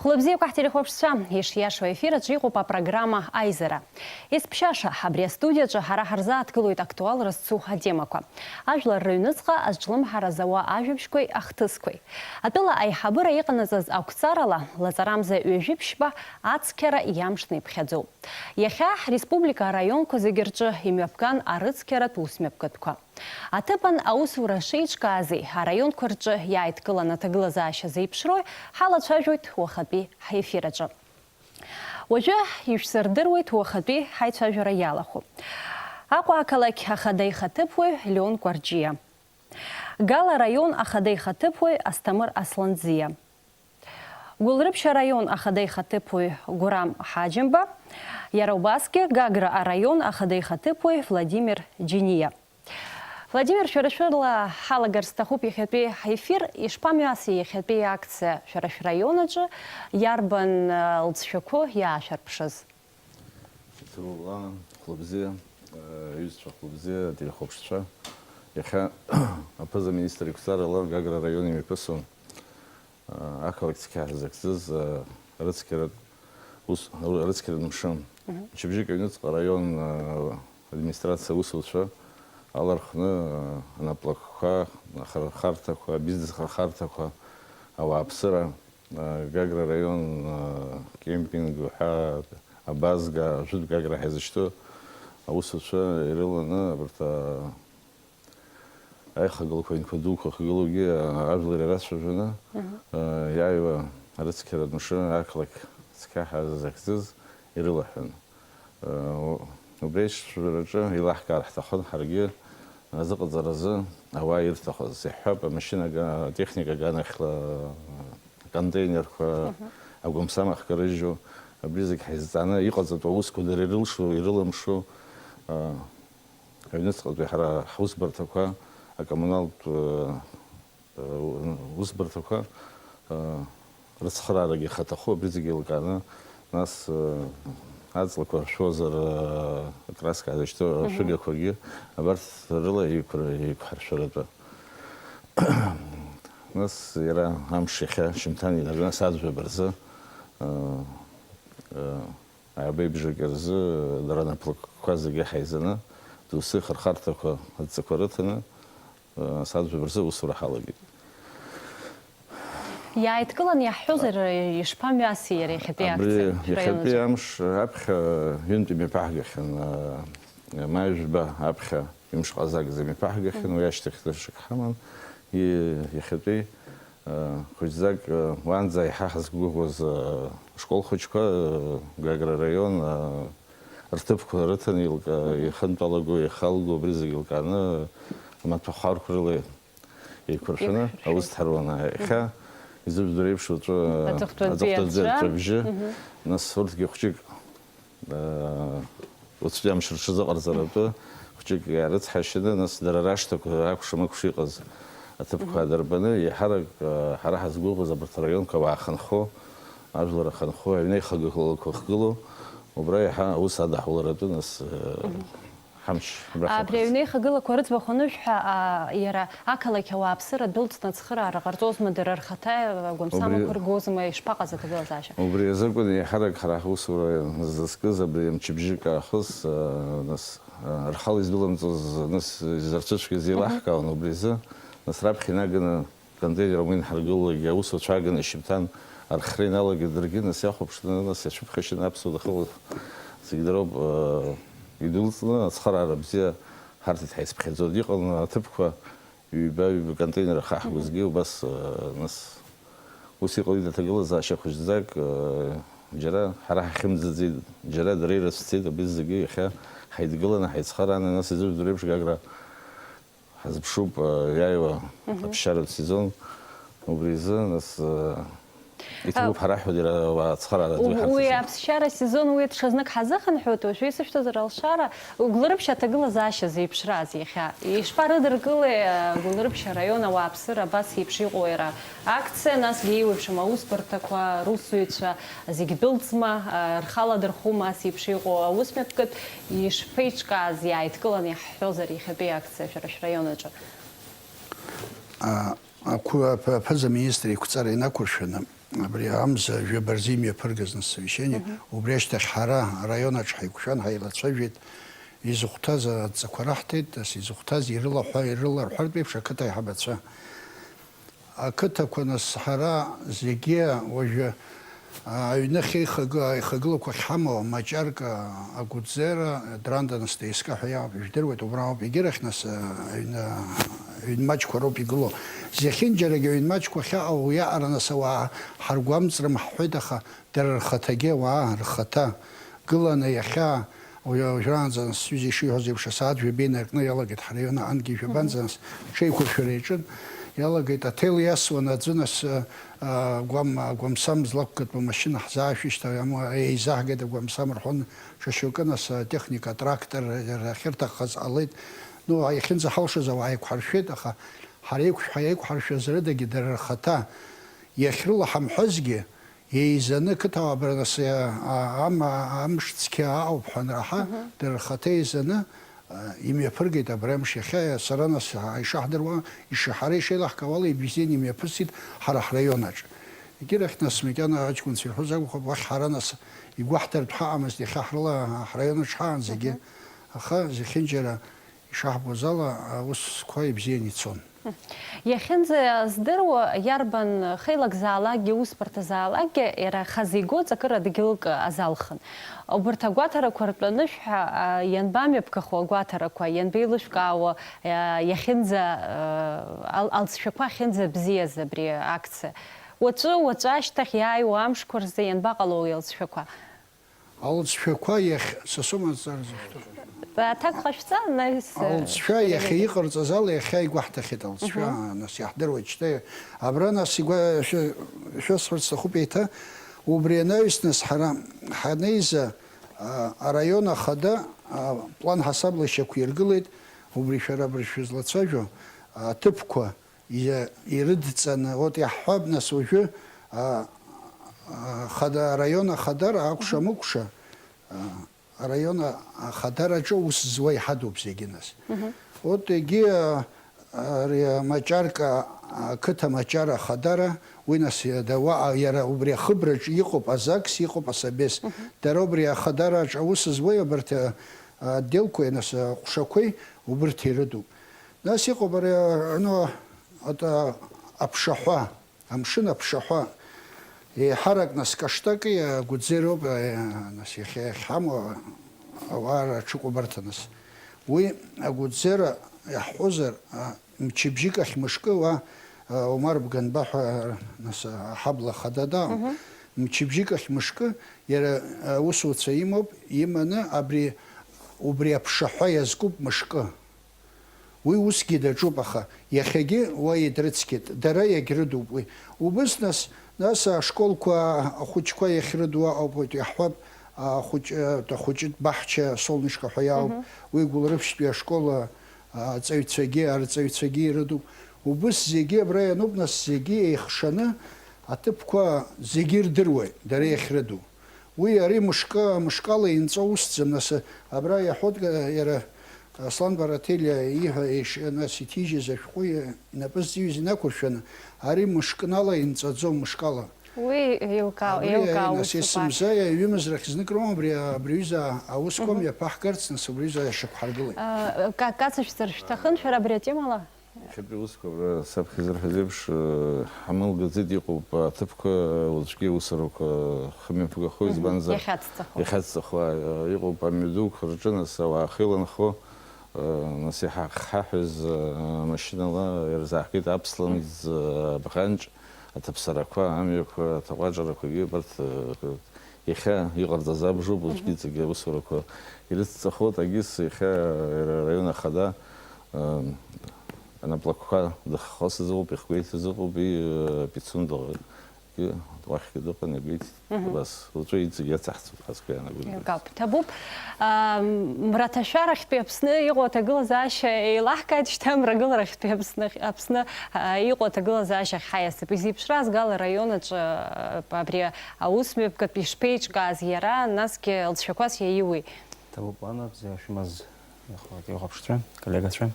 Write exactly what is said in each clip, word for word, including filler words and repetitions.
Лыбзиақәа ҳтелехәаԥшцәа, ишиашоу аефир аҿы иҟоуп апрограмма Аизара. Есԥшьаша, абри астудиаҿы ҳара ҳарзааҭгылоит актуалра зцу атемақәа. Ажәлар рыҩныҵҟа азҿлымҳара зауа ажәабжьқәеи ахҭысқәеи. Атәыла аиҳабыра иҟанаҵаз ақәҵарала, лаҵарамза ҩажәи ԥшьба ацқьара иамшны иԥхьаӡоуп. Иахьа ҳреспублика араионқәа зегьы рҿы имҩаԥган арыцқьаратә усмҩаԥгатәқәа. Аҭыԥан аусура шеиҿкаази, араионқәа рҿы иааидкылан аҭагылазаашьа зеиԥшроуи ҳалацәажәоит уахатәи ҳефир аҿы. Уажәы ишәсырдыруеит уахатәи ҳаицәажәара иалахәу. Аҟәа ақалақь ахада ихаҭыԥуаҩ Леон Кәарҷиа. Гала араион ахада ихаҭыԥуаҩ Асҭамыр Асланӡиа. Гәылрыԥшь араион ахада ихаҭыԥуаҩ Гәырам Ҳаџьымба, иара убасгьы Гагра араион ахада ихаҭыԥуаҩ Владимир Џьиниа. Владимир, шәара шәыла ҳалагар сҭахуп иахьатәи ҳефир, ишԥамҩаси иахьатәи акциа шәара шәраион аҿы, иарбан, э, лҵшәақәоу иаашәарԥшыз? Иҭоула, хәлыбзиа, э, аҩызцәа хәлыбзиа, ателехәаԥшцәа. Иахьа аԥыза-министр иқәҵарала Гагра араион имҩаԥысуан, э, ақалақь цқьа ҳзыхьӡыз, э, рыцқьаратә ус, рыцқьаратә мшы. Мгм. Мчыбжьык аҩныҵҟа араион, э, администрациа аусуцәа алархәны, э, анаплакқәа, ахырхарҭақәа, абизнес ахырхарҭақәа, ауааԥсыра, э, Гагра араион, э, кемпинг уҳәа, абазга, жәытә Гагра ҳәа изышьҭоу аусуцәа ирыланы абарҭ, э, аихагылақәа, аинқәа дуқәа ахьгылоугьы, э, ажәлар ирацәажәаны, Мгм. э, иааиуа арыцқьаратә мшы ақалақь цқьа ҳәа захьӡыз ирылаҳәан. Э, у-, убри аиԥш шәараҿы еилаҳкаар ҳҭахын ҳаргьы, азыҟаҵаразы ауаа ирҭахыз. Иаҳҳәап, амашьына га-, атехника аганахьла аконтейнерқәа, Мгм. агәамсамах карыжьу, абри зегь ҳаизҵааны иҟаҵатәу аусқәа дара ирылшо, ирылымшо, а, аҩныҵҟатәи ҳара ҳусбарҭақәа, акоммуналтә, а, усбарҭақәа, а, рыцхыраарагьы ахаҭаху, абри зегьы еилкааны, нас, э, аҵлақәа ршәозар, э, акраска зышьҭоу Мгм. ашәыгақәагьы абарҭ рыла еиқәыр-, еиқәҳаршәаратәы. Нас иара амш иахьа шьымҭан инаркны, нас аӡәаба рзы, э, э, аҩбеи бжаки рзы дара наплакқәа зегьы ҳаизаны, доусы ихырхарҭақәа адҵақәа рыҭаны, э, саӡәаба рзы аусура ҳалагеит. Иааидкылан иаҳҳәозар, ишԥамҩаси иара иахьатәи Абри акциа шәраион иахьатәи аҿы? Амш аԥхьа ҩынтә имҩаԥаҳгахьан, э, маи жәба аԥхьа ҩымш ҟазагӡа имҩаԥаҳгахьан, Мгм. уи ашьҭахь даҽак ҳаман. И-, иахьатәи, э, хәыҷӡак, э, уаанӡа еиҳа ҳазгәыӷуаз, э, ашкол хәыҷқәа, э, Гагра араион, э, рҭыԥқәа рыҭаны илка-, Мгм. ихынтәалаго, ихалго, абри зегь илкааны, амаҭәахәарқәа рыла еиқәыршәаны Еиқәыршәаны. Аус дҳаруан. Иахьа изыбдыруа еиԥш уаҵәы Аҵыхәтәантәи аҵыхәтәантәи аҵәа. Аҵәабжьы, Мгм. Нас урҭгьы хәҷык, э, уаҵәтәи амш рҽазыҟарҵаратәы хәҷык иаарыцҳашьаны, нас дара рашҭақәа акәша-мыкәша иҟаз аҭыԥқәа Мгм. аадырбаны, еиҳарак, э, ҳара ҳазгәыӷуаз абарҭ араионқәа ауаа хынхо, ажәлар ахынхо, аҩнеихагылақәа ахьгылоу, убра иаҳа аус адаҳуларатәы, нас, э, Мгм. ҳамч абрахь Абри иқәыз. Аҩнеихагылақәа рыӡбахә анышәҳәа, а, иара ақалақь ауааԥсыра дәылҵны ацхыраара ҟарҵозма, дара рхаҭа агәамсамақәа Убри ргозма, ишԥаҟаз аҭагылазаашьа? Убри азакәын еиҳарак ҳара ҳусура зызкыз абри мчыбжьык аахыс, а, нас, а, рхала издәылымҵыз, нас изырцәыцәгьаз Мгм. еилаҳкаауан убри азы, нас раԥхьа инаганы контейнер амы инҳаргылогьы, аусуцәа ааганы шьыбҭан архра иналагеит даргьы, нас иахәаԥшны, нас иацәыԥхашьаны аԥсуа дахьыҟоу зегь дароуп, э, идәылҵны, ацхыраара бзиа ҳарҭеит ҳаицԥхьаӡо. Иҟан аҭыԥқәа ҩба-ҩба контейнер ахаҳгозгьы убас, э, нас ус иҟалеит аҭагылазаашьа хәыҷӡак, э, џьара ҳара ҳахьымӡаӡеит, џьара дара ирацәцеит, абри зегьы иахьа ҳаидгыланы, ҳаицхырааны, нас изыжәдыруеиԥш Гагра Ҳазыԥшуп, э, иааиуа Мгм. аԥсшьаратә сезон. Убри изы, нас, э, иҭабуп А, ҳара ҳәа иара уа ацхыраара ду у-, уи иҳарҭаӡом. Аԥсшьара сезон уи даҽазнык ҳазыхынҳәуеит, уажәы исышәҭозар алшара, Гәылрыԥшь аҭагылазаашьа зеиԥшраз иахьа? Ишԥарыдыркылеи, э, Гәылрыԥшь араион ауааԥсыра абас еиԥш иҟоу иара акциа, насгьы еиуеиԥшым аусбарҭақәа, русзуҩцәа зегь дәылҵма, э, рхала дырхума ас еиԥш иҟоу аусмҩаԥгатә, ишԥеиҿкааз, иааидкыланы иаҳҳәозар иахьатәи акциа шәара шәраион аҿы? А, ақәы-, аԥ-, аԥыза-министр иқәҵара инақәыршәаны, Абри амза жәаба рзы имҩаԥыргаз нас совещание, убри ашьҭахь ҳара араион аҿы ҳаиқәшәан, ҳаилацәажәеит, изыхәҭаз адҵақәа раҳҭеит, нас изыхәҭаз ирылаҳәа-, ирыларҳәартә еиԥш ақыҭа аиҳабацәа. Ақыҭақәа нас ҳара зегьы уажәы, а, аҩны ахьеихагы-, аихагылақәа ахьҳамоу, Маҷарка, Агәыӡера, Дранда нас Деиска ҳәа иаауп, ижәдыруеит, убра ауп, егьырахь нас, а, аҩны, аҩн маҷқәа роуп игылоу. Зехьынџьарагьы аҩн маҷқәа ахьаҟоу уиаҟара нас ауаа ҳаргәамҵрым ҳҳәеит, аха дара рхаҭагьы ауаа рхаҭа гыланы иахьа, уажәраанӡа нас сҩыза ишиҳәоз еиԥш, асааҭ жәаба инаркны иалагеит ҳраион аҟынгьы жәаба, анӡа нас ҽеиқәыршәара иаҿын, иалагеит, аҭел иасуан аӡәы, нас, а, а, гәам-, агәамсам злақәгатәу амашьына ҳзаашәышьҭ, аму-, еизаҳгеит агәамсам рҳәон, ҽа шьоукы, нас, атехника, атрактор, иара ахьырҭаххаз ҟалеит. Ну, иахьынӡаҳалшоз ауаа еиқәҳаршәеит, аха ҳара еиқәшәҳа-, еиқәҳаршәаз рыдагьы дара рхаҭа иахьрылаҳамҳәазгьы, еизаны, қыҭауаа абра нас, а, ам-, амш цқьа аауп ҳәа анраҳа, дара рхаҭа еизаны, а, имҩаԥыргеит абри амш иахьа, сара нас, а, ишаҳдыруа, иша-, ҳара ишеилаҳкаауа ала ибзианы имҩаԥысит ҳара ҳраион аҿы. Егьирахь нас, макьана аҷкәынцәа ирҳәоз акәхап, уахь ҳара нас игәаҳҭартә ҳаҟамызт, иахьа ҳрыла ҳраион аҿы ҳаан зегьы, аха зехьынџьара ишаҳбоз ала, аусқәа ибзианы ицон. Иахьынӡаздыруа, иарбан хеилагзаалакгьы, усбарҭазаалакгьы, иара хазы игоз акыр адгьылк азалхын. Убарҭ агәаҭарақәа ртәаны шәҳәа, а, ианбамҩаԥгахо агәаҭарақәа, ианбеилышәкаауа, а, иахьынӡа, а, ал-, алҵшәақәа ахьынӡабзиаз абри акциа? Уаҵәы, уаҵәы ашьҭахь иааиуа амшқәа рзы ианбаҟалои алҵшәақәа? Алҵшәақәа иахь, Сасома, аҵара зышәҭоу. Аҭак ҟашәҵа, анаҩс, Алҵшәа иахьа иҟарҵаз ала, иахьа игәаҳҭахьеит алҵшәа, нас иаҳдыруеит шьҭа. Абра нас игәа-, шәы-, шәасҳәарц сҭахуп еиҭа. Убри анаҩс нас ҳара ҳанеиза, а, араион ахада, а, план ҳасабла ишьақәиргылеит, убри шәара абыржә шәызлацәажәо, а, аҭыԥқәа, иа-, ирыдҵаны, вот иаҳҳәап, нас, уажәы, а, а, хада-, араион ахадара акәша-мыкәша, а, араион а-, ахадараҿы ус зуа иҳадуп зегьы, нас. Вот егьи, а, ари амаҷарка, а, ақыҭа маҷара ахадара, уи, нас, иа-, да-, уа-, а, иара убри ахыбраҿы иҟоуп, азакс иҟоуп, асабес. Дара убри ахадараҿы аус зуеи абарҭ, а, а, отделқәеи, нас, аҟәшақәеи убырҭ ирыдуп. Нас иҟоуп ари, а, ну, ата-, аԥшаҳәа, амшын аԥшаҳәа. Еиҳарак, нас, Каштаки Агәыӡероуп, а, нас, иахьа иахьҳамоу ауаа рыҽыкәабарҭа, нас. Уи Агәыӡера иаҳҳәозар, а, мчыбжьык ахь мышкы уа, а, Омар Бганба ҳәа, нас, аҳабла хада дааун. Мчыбжьык ахь мышкы, иара аусуцәа имоуп, иманы абри, убри аԥшаҳәа иазкуп мышкы. Уи усгьы даҿуп, аха иахьагьы уа идрыцқьеит, дара иагьрыдуп уи. Убыс нас, нас ашколқәа ахәыҷқәа иахьрыдуа ауп, уи иаҳҳәап, ахәыҷ-, ахәыҷытә баҳча Солнышко ҳәа иаауп, уи Гәылрыԥшьтәи ашкол аҵаҩцәагьы, арҵаҩцәагьы ирыдуп. Убыс зегьы абра иануп, нас зегьы еихшаны аҭыԥқәа зегьы ирдыруеит, дара иахьрыду. Уи ари мышкы, мышкала инҵәо усӡам, нас, абра иаҳәоит, иара Аслан Бараҭелиа ииҳәа, еш-, нас иҭижьыз ашәҟәы инапы зҵаҩыз инақәыршәаны, ари мышкнала инҵәаӡом, мышкала. Уи еилкаау-, Абри, еилкаау нас, усуп, есымза ҩымызрахь знык роума абри, абри аҩыза аусқәа мҩаԥаҳгарц, нас, убри аҩыза иашьақәҳаргылеит. А, ка-, кацышәҵар шәҭахын шәара абри атемала? Иахьатәи аусқәа абра саԥхьа изырҳәаз еиԥш, э, ҳамылгаӡеит, иҟоуп аҭыԥқәа, уаҵәгьы аусурақәа хымҩаԥгахо, Мгм. избанзар, Иахьацҵахо. Иахьацҵахо, э, иҟоуп амҩадуқәа рҿы, нас, ауаа ахьеиланхо, э, нас, иҳахҳаҳәыз, э, машьынала ирзааҳгеит аԥслымӡ, э, абӷанҷ, аҭаԥсарақәа, амҩақәа, аҭаҟәаҿарақәагьы, убарҭ, э, Иахьа иҟарҵаз абжоуп, уаҵәгьы Мгм. иҵегьы аусурақәа ирыцҵахоит, егьыс иахьа иара араион ахада, ам, анаплакқәа дыххо сызыҟоуп, ихгәеиҭо сызыҟоуп, и, э, Пицунда уахьгьы дыҟан, игәеиҭеит. Мгм. Убас, уаҵәы иҵегь иацаҳҵоит, ҳазқәа иаанагоит. Еилкаауп. Ҭабуп. Ам, мраҭашәарахьтәи Аԥсны иҟоу аҭагылазаашьа еилаҳкааит, шьҭа мрагыларахьтәи Аԥсны, Аԥсны, а, иҟоу аҭагылазаашьа ахь ҳаиасып. Изеиԥшраз Гала араион аҿы, а, абри аусмҩаԥгатә ишԥеиҿкааз иара, насгьы лҵшәақәас иаиуи? Ҭабуп, Анна, бзиа шәымаз, иахәаԥшцәа, коллегацәа.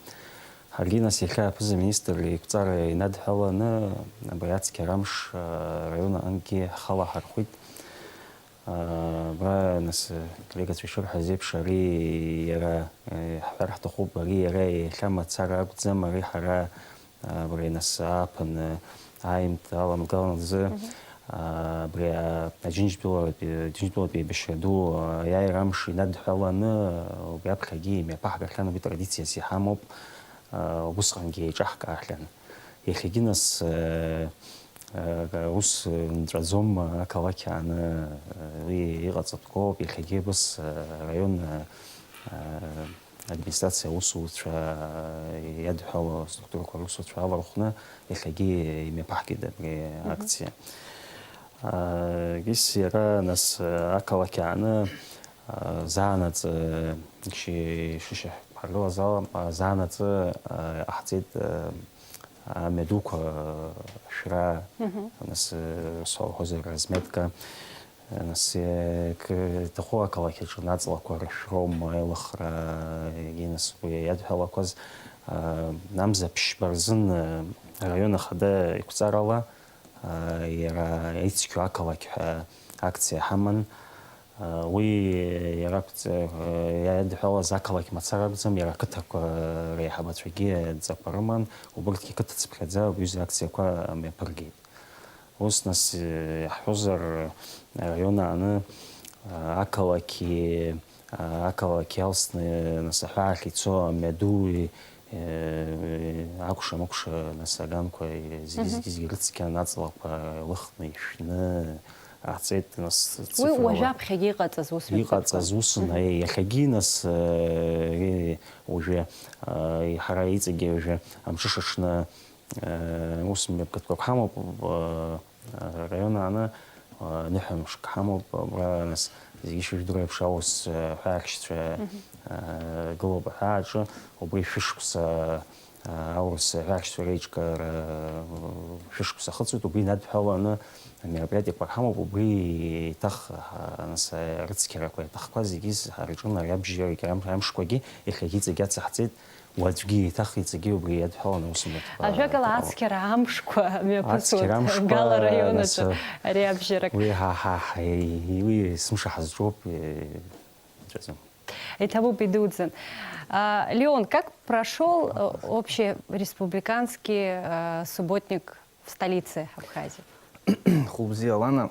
Ҳаргьы нас иахьа аԥыза-министр иқәҵара инадҳәаланы абри ацқьара амш, а, араион аҟынгьы ҳхала ҳархәит. А, абра нас, а, коллегацәа ишырҳәаз еиԥш, ари иара, а, ҳҳәар ҳҭахуп, ари иара иахьа мацара акәӡам, ари ҳара, а, абри нас ааԥын, а, аимт аламгалан азы, Мгм. а, абри, а, Аџьынџьтәылатәи, Аџьынџьтәылатәи еибашьра ду, а, аиааира амш инадҳәаланы, а, убри аԥхьагьы имҩаԥаҳгахьан, уи традициас иҳамоуп. Усҟангьы еиҿаҳкаахьан. Иахьагьы нас, э, э, ус нҵәаӡом, ақалақь ааны, э, уи иҟаҵатәқәоуп, иахьагьы абас, э, араион, э, э, администрациа аусуцәа, э, иадҳәало аструктурақәа русуцәа алархәны иахьагьы имҩаԥаҳгеит абри Мгм. акциа. Э, егьыс иара нас, э, ақалақь ааны, э, заанаҵы, э, ши-, шышьа ҳаргылаз ала, э, заанаҵы, э, иҟаҳҵеит, э, амҩа дуқәа, э, ашәра, Мгм. нас, э, ус ҳәа уҳәозар, разметка, э, нас, э, к-, иҭаху ақалақь аҿы аҵлақәа рышәроума, аилыхра, э, егьи нас уи иадҳәалақәаз, э, амза ԥшьба рзын, э, араион ахада иқәҵарала, э, иара ицқьоу ақалақь ҳәа акциа ҳаман. Уи иара акәӡа-, иадҳәалаз ақалақь мацара акәӡам, иара ақыҭақәа реиҳабацәагьы адҵақәа рыман, убырҭгьы қыҭацыԥхьаӡа абри аҩыза акциақәа мҩаԥыргеит. Ус нас, иаҳҳәозар, араион ааны, ақалақьи, ақалақь иалсны, нас, аҳәаахь ицо амҩаду, акәша-мыкәша, нас, аганқәа, зегьы, Мгм. зегьы, зегьы рыцқьан, аҵлақәа лыхны ишәны, ҟаҳҵеит, нас, Уи цифрала уажәаԥхьагьы иҟаҵаз ус мҩаԥгатәқәа. Иҟаҵаз усын, Мгм. аиеи, иахьагьы, нас, э, уажәы, э, ҳара иҵегьы уажәы амҽыша аҽны, э, ус мҩаԥгатәқәак ҳамоуп, э, араион ааны, э, ныҳәамшк ҳамоуп, абра, нас, зегьы ишыжәдыруа еиԥш аурыс, э, ҳәаахьшьцәа, Мгм. э, гылоуп аҳәааҿы, убри шәышықәса, аурыс аҳәаахьчцәа реиҿкаара шәышықәса ахыҵуеит, убри инадҳәаланы амероприатиақәа рҳамоуп, убри еиҭах, а, нас, арыцқьарақәа иаҭахқәаз зегьы ҳара иҿын, ари абжьарагьы, ам-, амшқәагьы иахьагьы иҵегь ацаҳҵеит, уаҵәгьы еиҭах иҵегьы убри иадҳәаланы аусумҭақәа Ажәакала, ацқьара амшқәа мҩаԥысуеит Ацқьара амшқәа, Гала араион нас, аҿы ари абжьарак. Уи ҳа, ҳа, ҳа, уи сымша ҳазҿоуп, иҵәаӡам. Иҭабуп, идуӡӡан. А, Леон, как прошёл, э, общий республиканский, э, субботник в столице Абхазии? Хәылбзиа, Лана.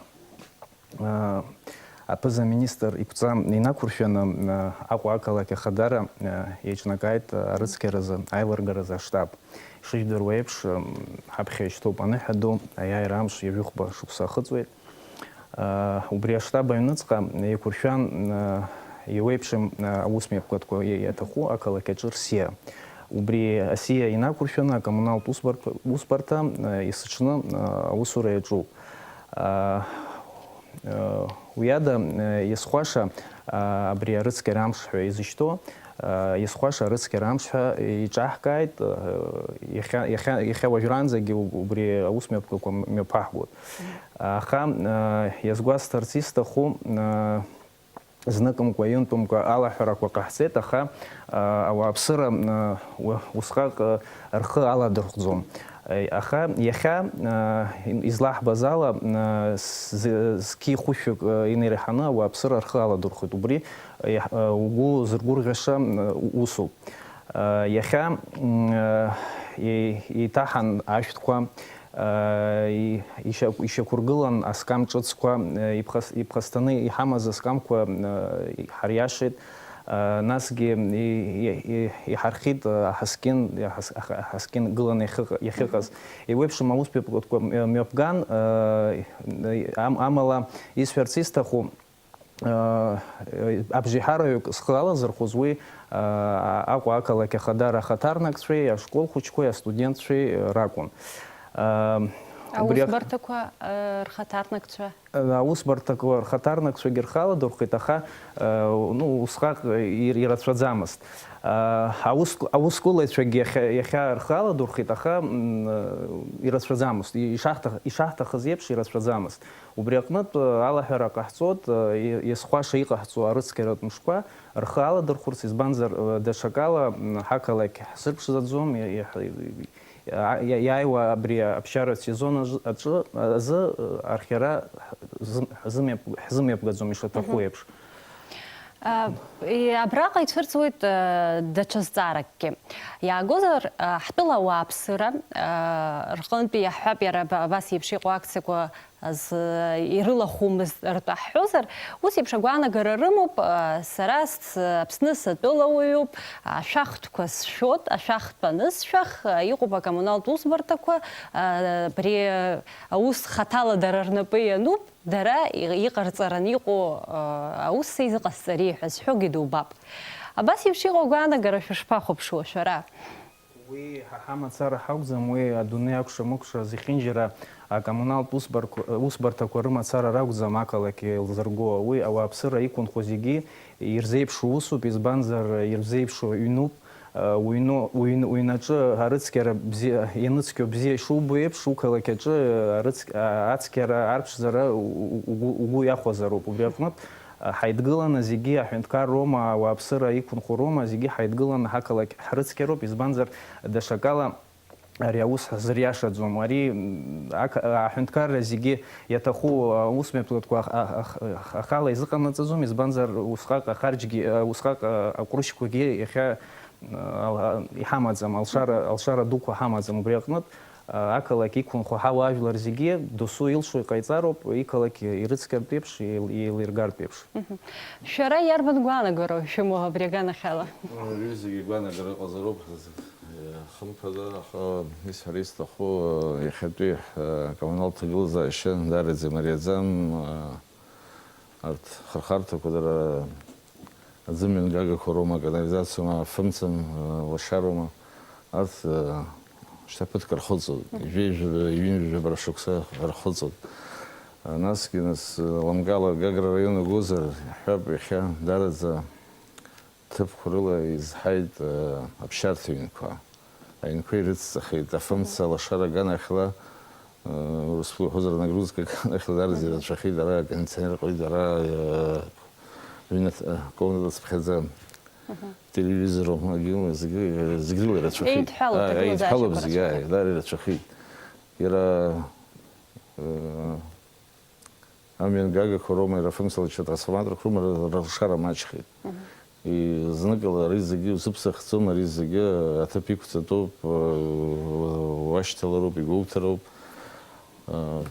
Э, аԥыза-министр иԥҵа инақәыршәаны, э, Аҟәа ақалақь ахадара, э, еиҿнакааит, э, арыцқьаразы, аилыргаразы аштаб. Ишыжәдыруа еиԥш, э, ҳаԥхьа ишьҭоуп аныҳәа ду, аиааира амш ҩажәихәба шықәса ахыҵуеит. Убри аштаб аҩныҵҟа еиқәыршәан, еиуеиԥшым аусмҩаԥгатәқәа иаҭаху ақалақь аҿы рсиа. Убри асиа инақәыршәаны акоммуналтә усбарҭ-, усбарҭа есыҽны аусура иаҿуп. Уи ада иазхәаша абри арыцқьара амш ҳәа изышьҭоу, иазхәаша арыцқьара амш ҳәа иҿаҳкааит, иахьа, иахьа, иахьа уажәраанӡагьы убри аусмҩаԥгақәа мҩаԥаҳгоит. Аха, э, иазгәасҭарц исҭаху, э, зныкымкәа, ҩынтәымкәа алаҳәарақәа ҟаҳҵеит, аха, э, ауааԥсыра, э, у-, усҟак, э, рхы аладырхәӡом. Э, аха иахьа, э, излаҳбаз ала, э, з-, зқьи хәышәҩык, э, инеиҳаны ауааԥсыра рхы аладырхәеит. Убри, э, угәы зыргәырӷьаша, э, усуп. Э, иахьа, м, э, и-, еиҭаҳан ашәҭқәа, э, и-, ишьақә-, ишьақәыргылан аскам ҿыцқәа, э, иԥхас-, иԥхасҭаны иҳамаз аскамқәа, э, ҳариашеит. Э, насгьы и-, и-, и-, иҳархит, э, аҳаскьын, аҳас-, аха-, аҳаскьын гыланы иахьыҟ-, иахьыҟаз. Еиуеиԥшым аусмҩаԥгатәқәа, э, мҩаԥган, э, ам-, амала исҳәарц исҭаху, Абжеиҳараҩык схы алазырхәыз уи, Аҟәа ақалақь ахадара ахаҭарнакцәеи ашкол хәыҷқәеи астудентцәеи ракәын. Убри аҟ- Аусбарҭақәа, э, рхаҭарнакцәа? Аусбарҭақәа рхаҭарнакцәагьы рхы аладырхәит, аха, э, ну, усҟак ир-, ирацәаӡамызт. Э, аус-, аусқәылаҩцәагьы иахьа, иахьа рхы аладырхәит, аха, м, э, ирацәаӡамызт. И-, ишаҳҭах-, ишаҳҭахыз еиԥш ирацәаӡамызт. Убри аҟнытә, э, алаҳәара ҟаҳҵоит, э, и-, иазхәаша иҟаҳҵо арыцқьаратә мшқәа рхы аладырхәырц, избанзар, э, даҽакала, м, ҳақалақь ҳзырԥшӡаӡом, и-, и-, А, иа-, иааиуа абри аԥсшьаратә сезон аҿы, аҿы, а, азы, а, архиара ҳзы-, ҳзымҩап-, ҳзымҩаԥгаӡом ишаҭаху Мгм. еиԥш. А, и-, абраҟа ицәырҵуеит, а, даҽа зҵааракгьы. Иаагозар, а, ҳтәыла ауааԥсыра, а, рҟынтәи иаҳҳәап, иара аб-, абас еиԥш иҟоу акциақәа азы ирылахәымызт ртәы ҳҳәозар, ус еиԥш агәаанагара рымоуп, а, сара с-, Аԥсны сатәылауаҩуп, ашәахтәқәа сшәот, ашәахтә анысшәах, а, иҟоуп акоммуналтә усбарҭақәа, а, абри аус хаҭала дара рнапы иануп, дара и-, иҟарҵаран иҟоу, а, аус сеизыҟасҵари ҳәа зҳәогьы дубап. Абас еиԥш иҟоу агәаанагара шәышԥахәаԥшуа шәара? Уи ҳа ҳамацара ҳакәӡам, уи адунеи акәша-мыкәша зехьынџьара акоммуналтә усбарқәа, усбарҭақәа рымацара ракәӡам ақалақь еилзырго. Уи ауааԥсыра иқәынхо зегьы ирзеиԥшу усуп, избанзар, ирзеиԥшу ҩнуп. Уҩну-, уҩн-, уҩнаҿы арыцқьара бзиа, ианыцқьоу бзиа ишубо еиԥш, уқалақь аҿы арыцк-, а-, ацқьара, арԥшӡара у-, у-, угәы, угәы иахәазароуп. Убри аҟнытә, Ҳаидгыланы зегьы аҳәынҭқарроума, ауааԥсыра иқәынхоуроума, зегьы ҳаидгыланы ҳақалақь ҳрыцқьароуп, избанзар, даҽакала ари аус ҳзыриашаӡом. Ари, м, ақ-, аҳәынҭқарра зегьы иаҭаху аусмҩаԥгатәқәа ах-, ах-, ах-, ахала изыҟанаҵаӡом, избанзар, усҟак ахарџьгьы, усҟак аҟәрышьқәагьы иахьа, а, ал-, а, иҳамаӡам, алшара, алшара дуқәа ҳамаӡам. Убри аҟнытә, ақалақь иқәынхо ҳауаажәлар зегьы досу илшо иҟаиҵароуп, иқалақь ирыцқьартә еиԥш, еил-, еилиргартә еиԥш. Мгм. Шәара иарбан гәаанагароу шәымоу абри аганахьала? Ари зегьы гәаанагара ыҟазароуп, хымԥада, аха исҳәара исҭаху, иахьатәи акоммуналтә ҭагылазаашьа даараӡа имариаӡам, арҭ хырхарҭақәа дара Аӡы мҩангагақәа роума, аканализациоума, афымцам, лашароума, арҭ, э, шьҭа ԥыҭк рхыҵуеит. Мгм. Жәеижәаба, ҩынҩажәаба шықәса рхыҵуеит. Насгьы, нас, э, Ламгала Гагра араион угозар, иаҳҳәап, иахьа даараӡа ҭыԥқәа рыла изҳаит, э, аԥсшьарҭа ҩнқәа. Аҩнқәа ирыцҵахеит, афымца, алашара аганахьла, э, урыстәыла уҳәозар, анагрузка аганахьла дара ирацәахеит, ара акондиционер ҟалеит, ара, э, ҩнаҭ-, э, комната цыԥхьаӡа, Мгм. телевизор, зегьы, зегьы, зегьы рыла ирацәахеит. Еидҳәалоуп, А, ҭагылазаашьақәа еидҳәалоуп зегьы, рацәахеит. Ааи, дара ирацәахеит. Иара, э, Амҩангагақәа роума, иара афымцалача трансформаторқәа роума, ра-, рылшара маҷхеит. Мгм. И-, зныкала ари зегьы узыԥсахӡом, ари зегьы аҭыԥ иқәҵатәуп, э, уашьҭалароуп, игәоуҭароуп. Э,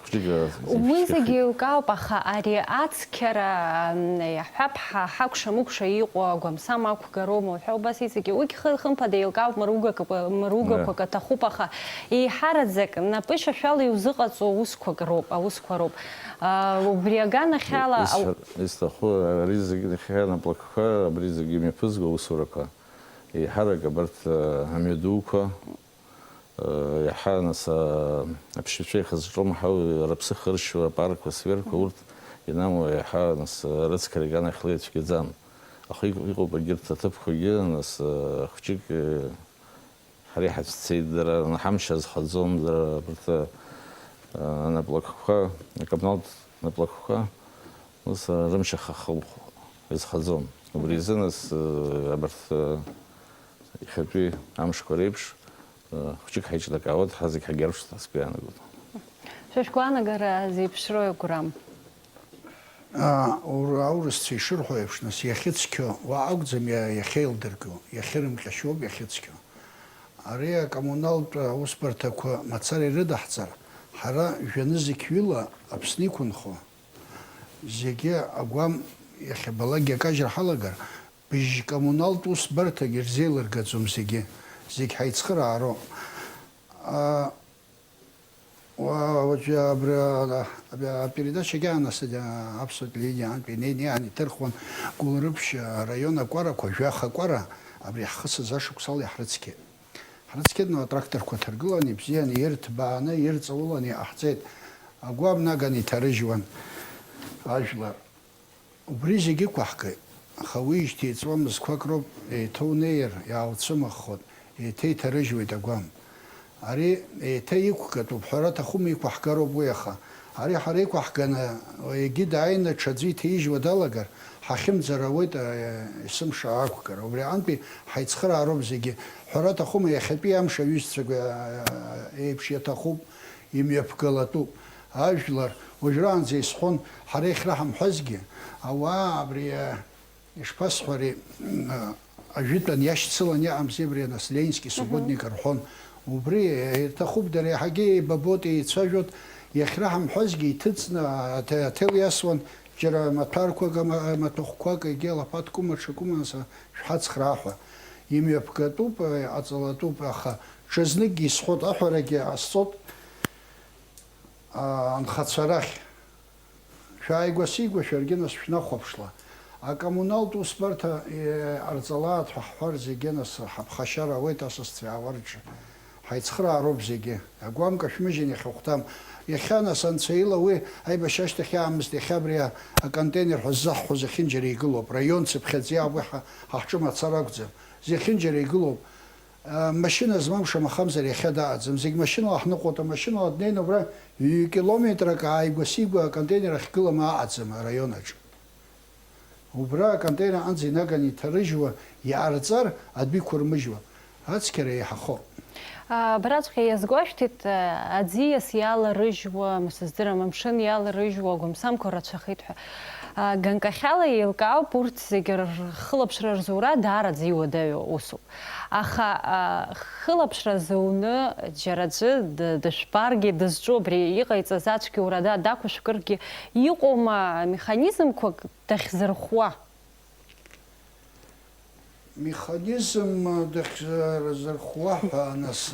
хәыҷык, э, Уи зегьы еилкаауп, аха ари ацқьара, м, иаҳҳәап, ҳа-, ҳакәша-мыкәша иҟоу агәамсам ақәгароума уҳәа убас иҵегьы. Уигь хы-, хымԥада еилкаауп, мыругақәа, мыругақәак Да. аҭахуп, аха еиҳараӡак напышьашәала иузыҟаҵо аусқәак роуп, аусқәа роуп. Аа, убри аганахьала, Ис-, ау- исҭаху, ари зегьы иахьа наплакқәа, абри зегьы имҩаԥызго аусурақәа, еиҳарак абарҭ, а, амҩадуқәа, а, иаҳа, нас, а, аԥсшьацәа ихазҿлымҳау, рыԥсы хыршьуа апаркқәа, аскверқәа, урҭ инамоу иаҳа, нас, а, рыцқьара иганахьала ицәгьаӡам. Аха иҟ-, иҟоуп егьырҭ аҭыԥқәагьы, нас, а, хәҷык, а, Ҳара иҳацәцеит дара, ҳамч азхаӡом дара, абарҭ, а, анаплакқәа, акоммуналтә наплакқәа, ус, а, рымч ахахылхуа изхаӡом. Убри азы, нас, а, абарҭ, а, иахьатәи амшқәа реиԥш, а, хәҷык ҳаиҿнакаауеит, ҳара зегь ҳагьарԥшуеит ҳәа сгәы иаанагоит. Шәа шәгәаанагара зеиԥшроу, Гәырам? Аа, ур-, аурысцәа ишырҳәо еиԥш, нас, иахьыцқьо уа акәӡам иа-, иахьеилдырго, иахьырымҟьашьоуп иахьыцқьо. Ари акоммуналтә аусбарҭақәа мацара ирыдаҳҵар, ҳара жәанызқьҩыла Аԥсны иқәынхо, зегьы агәам иахьабалакгьы акажьра ҳалагар, быжь коммуналтә усбарҭагь ирзеилыргаӡом зегьы, зегь ҳаицхыраароуп. Аа, Уа-, уажәы абра, абра апередачагьы аанасыд, а, аԥсуа телевидениеантәи инеины иаан иҭырхуан Гәылрыԥшь араион акәарақәа, жәаха кәара, абри ҳхысыз ашықәсала иаҳрыцқьеит. Ҳрыцқьаны атракторқәа ҭаргыланы, ибзианы, ирҭбааны, ирҵауланы иҟаҳҵеит. Агәам наганы иҭарыжьуан ажәлар. Убри зегьы ықәаҳгеит. Аха уиижьҭеи еиҵуа мызқәак роуп, еиҭа унеир, иаауцәымыӷхоит, еиҭа иҭарыжьуеит агәам. Ари еиҭа иқәгатәуп, ҳәара аҭахума, иқәаҳгароуп уи, аха ари ҳара иқәаҳганы, егьи дааины ҽаӡәы иҭаижьуа далагар, ҳахьымӡар ауеит, а, есымша ақәгара. Убри аҟынтәи ҳаицхыраароуп зегьы. Ҳәара аҭахума, иахьатәи амш аҩызцәа, а, еиԥш иаҭахуп, имҩаԥгалатәуп. Ажәлар, уажәраанӡа исҳәон, ҳара иахьраҳамҳәазгьы, ауаа абри, а, ишԥасҳәари, м, ажәытәан иашьцылан иҟамзи абри, нас, Ленинский субботник рҳәон. Убри ирҭахуп, дара иаҳагьы еибабот, еицәажәот, иахьраҳамҳәазгьы иҭыҵны аҭ-, аҭел иасуан, џьара маҭәарқәак, ама-, маҭәахәқәак, егьи алаԥаҭ кәыма, ҽа кәыма, нас, шәҳацхраа ҳәа. Имҩаԥгатәуп, иҟаҵалатәуп, аха ҽазныкгьы исҳәот, аҳәарагьы ҟасҵот, а, анхацәа рахь. Шәааигәа-сигәа шәаргьы, нас, шәнахәаԥшла. Акоммуналтә усбарҭа, е, ҟарҵалааит ҳәа ҳҳәар зегьы, нас, ҳаԥхашьара ауеит асасцәа иаауа рҿы. Ҳаицхыраароуп зегьы. Агәамка шәмыжьын иахьахәҭам. Иахьа, нас, анцәа ила уи аибашьра ашьҭахь иаамызт, иахьа абри а-, аконтейнер ҳәа ззаҳҳәо зехьынџьара игылоуп. Раион цыԥхьаӡа иаауп уи ҳа-, ҳахҿымацар акәӡам. Зехьынџьара игылоуп. А, машьына змам шамахамзар иахьа даҟаӡам. Зегь машьынала ҳныҟәоит, амашьынала днеины убра ҩ-километрак ааигәа-сигәа аконтейнер ахьгылам аҟаӡам араион аҿы. Убра аконтейнер аҟынӡа инаганы иҭарыжьуа, иҟарҵар, адәы иқәырмыжьуа. Ацқьара еиҳахоуп. А, бараҵәҟьа иазгәашәҭеит, а, аӡиас иаларыжьуа, ма сыздырам, амшын иаларыжьуа агәамсамқәа рацәахеит ҳәа. А, ганкахьала еилкаауп, урҭ зегьы рхылаԥшра рзура даараӡа иуадаҩу усуп. Аха, а, хылаԥшра зуны џьара аӡәы д-, дышәбаргьы, дызҿу абри иҟаиҵаз ацәгьоура да-, дақәышәкыргьы иҟоума механизмқәак дахьзырхәуа? Механизм дахьзырхәуа ҳәа, нас,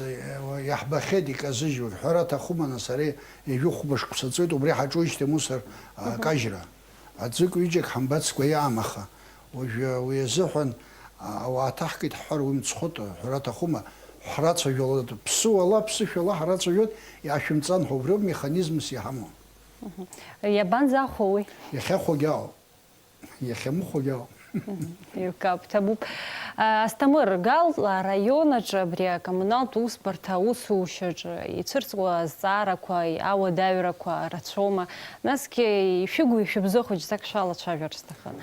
иаҳбахьеит иказыжьуагь. Ҳәара аҭахума, нас, ари ҩажәи хәба шықәса ҵуеит, убри ҳаҿуижьҭеи амусор, а, Мгм. кажьра. Аӡәык-ҩыџьак ҳамбацкәа иаам, аха уажәы уи азыҳәан, а, ауаа ҭаҳкит ҳҳәар, уи мцхәыт, ҳәара аҭахума, ҳрацәажәалоит, ԥсуала, ԥсышәала ҳрацәажәоит, иаашәымҵан ҳәа, убриоуп механизмс иҳамоу. Мгм. Иабанӡахәо уи? Иахьахәогьы ауп. Иахьамыхәогьы ауп. Мгм. Еилкаауп, ҭабуп. А, Асҭамыр, Гал араион аҿы абри акоммуналтә усбарҭа аусушьаҿы ицәырҵуа азҵаарақәа, ауадаҩрақәа рацәоума? Насгьы ишәыгу ишәыбзоу хәыҷӡак шәалацәажәар сҭахын.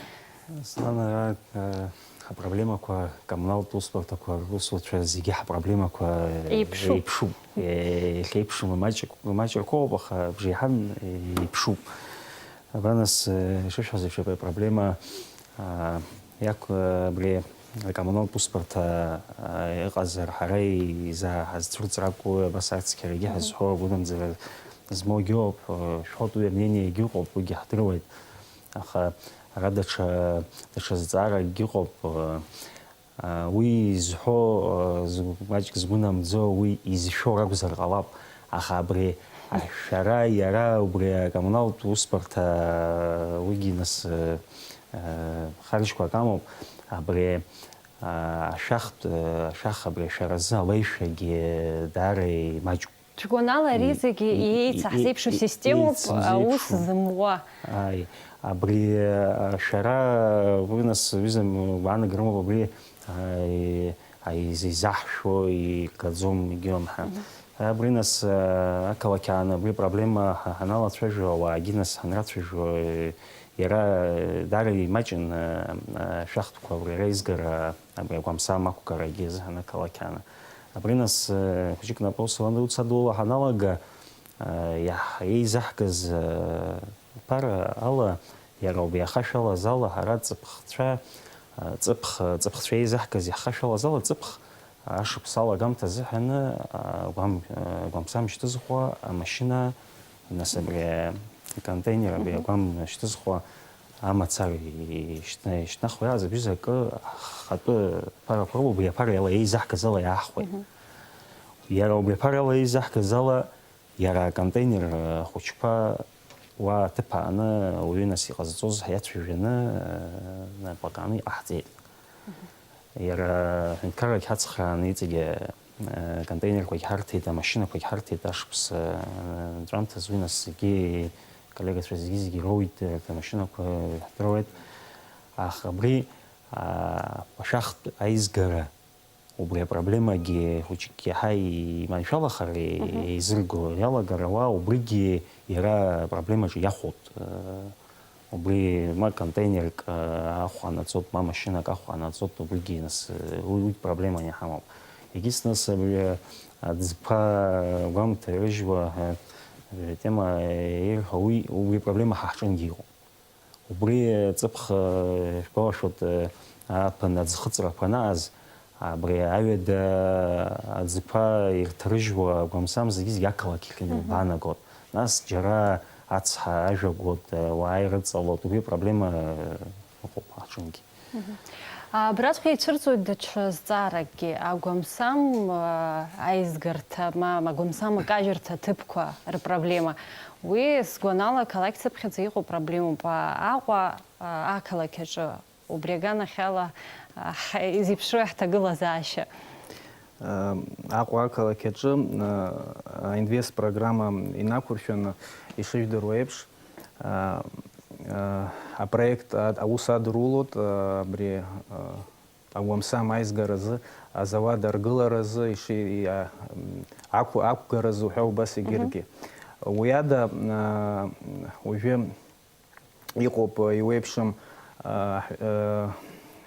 Аслан, ара, э, ҳапроблемақәа, коммуналтә усбарҭақәа русуцәа зегьы ҳапроблемақәа, э, Еиԥшуп. еиԥшуп. Э, иахьеиԥшым маҷк-, маҷк ркоуп, аха бжеиҳан, э, еиԥшуп. Абра нас, э, ишышәҳәаз еиԥш, абри апроблема, а, иақә-, абри акоммуналтә усбарҭа, а, иҟазар, ҳара иза-, ҳазцәырҵыр акәу, абас ацқьарагьы Мгм. ҳазҳәо, агәынамӡара змоугьы ыҟоуп, э, шәҟәтәи амнениагьы ыҟоуп, уигьы ҳдыруеит. Аха ара даҽа, даҽа зҵааракгьы ыҟоуп, э, а, уи изҳәо, а, згә-, маҷк згәы намӡо, уи изшәо ракәзар ҟалап. Аха абри ашәара, иара убри акоммуналтә усбарҭа, а, уигьы нас, а, а, харжьқәак амоуп. Абри, а, ашәахтә, а, ашәах абри ашәаразы алеишәагьы даара имаҷуп. Ҭгәанала ари И-, зегьы и-, иеицаҳзеиԥшу и-, и-, системоуп, еицызеиԥшу. Аус зымуа. Ааи, абри, а, шәара, уи нас, ҩыза, м-, гәаанагара амоуп, абри, а, и-, а, из-, изаҳшәо, игаӡом, егьиуам ҳәа. Мгм. Абри нас, а, ақалақь аан абри проблема ҳа-, ҳаналацәажәо, ауаагьы нас ҳанрацәажәо, э, иара, э, даара имаҷын, а, а, шәахтәқәа абри реизгара, абри агәамсам ақәгарагьы азыҳәан ақалақь аан. Абри нас, э, хәыҷык напы усаланы уцадула ҳаналага, э, иаҳ-, еизаҳгаз, э, ԥара ала, иара убри иахашәалаз ала, ҳара ҵыԥхцәа, э, ҵыԥх-, ҵыԥхцәа еизаҳгаз иахашәалаз ала, ҵыԥх ашықәс алагамҭа азыҳәаны, э, гәам-, э, гәамсам шьҭызхуа амашьына, нас абри аконтейнер, абри Мгм. агәам шьҭызхуа амацара ишьҭна-, ишьҭнахуа иааз абжьыза акы ахатәы ԥарақәа рыла, убри аԥара иала еизаҳгаз ала иаахуеит. Мгм. Иара убри аԥара иала еизаҳгаз ала, иара аконтейнер, э, хәыҷқәа уа аҭыԥ ааны, ауаҩы нас иҟазҵоз ҳиацәажәаны, э, напаҟаны иҟаҳҵеит. Мгм. Иара аҳәынҭқаррагь ҳацхрааны иҵегьы, контейнерқәагь ҳарҭеит, амашьынақәагь ҳарҭеит, ашықәс анҵәамҭаз уи нас зегьы, коллегацәа зегьы-зегьы роуит, амашьынақәа ҳдыруеит. Аха абри ашәахтә аизгара, убри апроблемагьы хәыҷык иаҳа иманшәалахар еизырго иалагар ауаа, убригьы иара апроблемаҿы иахәоит. Убри ма контейнерк ахә анаҵоит, ма машьынак ахә анаҵоит, убригьы нас уи, уи проблеманы иҳамоуп. Егьыс нас абри аӡқәа гәамҭарыжьуа ҳәа атема ирҳәо, уи, убри проблема ҳа ҳҿынгьы иҟоуп. Убри ҵыԥх шәгәалашәоит, ааԥын аӡхыҵрақәа анааз, абри аҩада аӡқәа ирҭарыжьуа агәамсам зегьы-зегьы ақалақь иахьынеибанагоит. Нас џьара ацҳа ажәа гот, ауаа ирыҵалот, убри проблема ыҟоуп ҳаҽынгьы. Абраҵәҟьа ицәырҵуеит даҽа зҵааракгьы, агәамсам аизгарҭа, ма агәамсам акажьырҭа аҭыԥқәа рпроблема. Уи, сгәанала, ақалақь цыԥхьаӡа иҟоу проблемоуп. Аҟәа ақалақь аҿы убри аганахьала изеиԥшроу ҳҭагылазаашьа. Аҟәа ақалақь аҿы аинвест программа инақәыршәаны ишыжәдыруа еиԥш, апроект аус адырулоит абри агәамсам аизгаразы, азауад аргыларазы, иши-, а, м, ақә-, ақәгаразы уҳәа убас егьыргьы. Уи ада, а, уажәы иҟоуп, а, иуеиԥшым, а, ҳә-, а,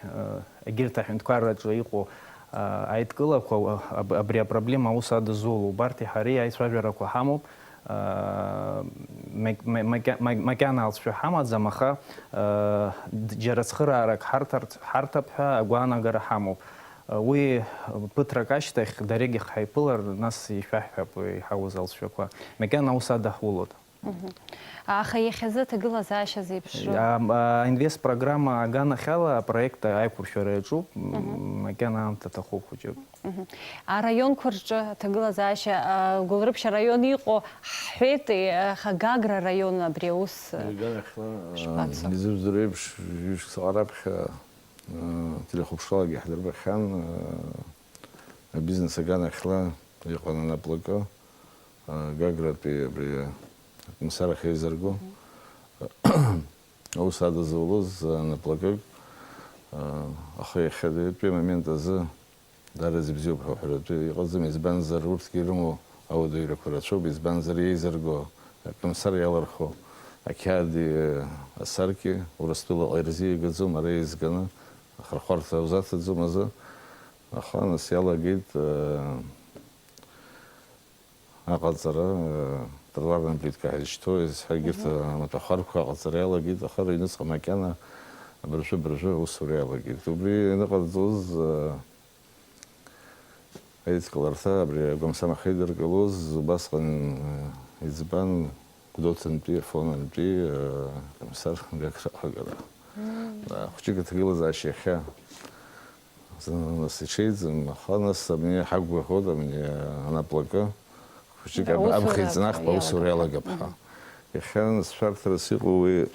а, егьырҭ аҳәынҭқарраҿы иҟоу, а, аидкылақәа, а, аб-, абри апроблема аус адызуло. Убарҭи ҳареи аицәажәарақәа ҳамоуп. Ма-, ма-, макьа-, ма-, макьана алҵшәа ҳамаӡам, аха, д-, џьара цхыраарак ҳарҭарц, ҳарҭап ҳәа агәаанагара ҳамоуп. Уи ԥыҭрак ашьҭахь дарегьых ҳаиԥылар, нас ишәаҳҳәап иҳауз алҵшәақәа. Макьана аус адаҳулоит. Мгм. Аха иахьазы аҭагылазаашьа зеиԥшроу? Ам-, а, инвест программа аганахьала апроект аиқәыршәара иаҿуп. Мгм. Макьана аамҭа аҭахуп хәыҷык. Мгм. Араионқәа рҿы аҭагылазаашьа, а, Гәылрыԥшь араион иҟоу ҳҳәеит, аха Гагра араион абри аус, а, Аганахьла, а, шԥацо? Изыбзоуроу еиԥш, ҩышықәса раԥхьа, а, телехәаԥшралагьы иаҳдырбахьан, а, абизнес аганахьла иҟан анаплакы, а, Гагратәи абри акомиссар ахь еизырго. Мгм. Аус адызулоз анаплакык, а, аха иахьатәи амомент азы Даараӡа ибзиоуп ҳәа уҳәаратәы иҟаӡам, избанзар, урҭгьы ирымоу ауадаҩрақәа рацәоуп, избанзар, еизырго акомиссар иалырху ақьаади асаркьеи Урыстәылаҟа ирзигаӡом, ара еизганы ахырхәарҭа узаҭаӡом азы. Аха нас иалагеит, э, аҟаҵара, э, тротуарная плитка ҳәа изышьҭоу, егьырҭ, мгм, амаҭәахәарқәа аҟаҵара иалагеит, аха рыҩныҵҟа макьана абыржәы-абыржәы аусура иалагеит. Убри аныҟарҵоз, э, аидкыларҭа абри агәамсам ахьеидыркылоз убасҟан, э, иӡбан, Гәдоуҭантәи, Афонантәи, э, акомиссар Гагра Агара. Мм. Да, хәҷык аҭагылазаашьа иахьа. Зны нас иҽеиӡам, аха нас абни ҳақәгәыӷуеит, абни анаплакы. Хәыҷык аб-, аԥхьа иҵнахп, аусура иалагап ҳәа. Мгм. Иахьа нас шәарҭарас иҟоу уи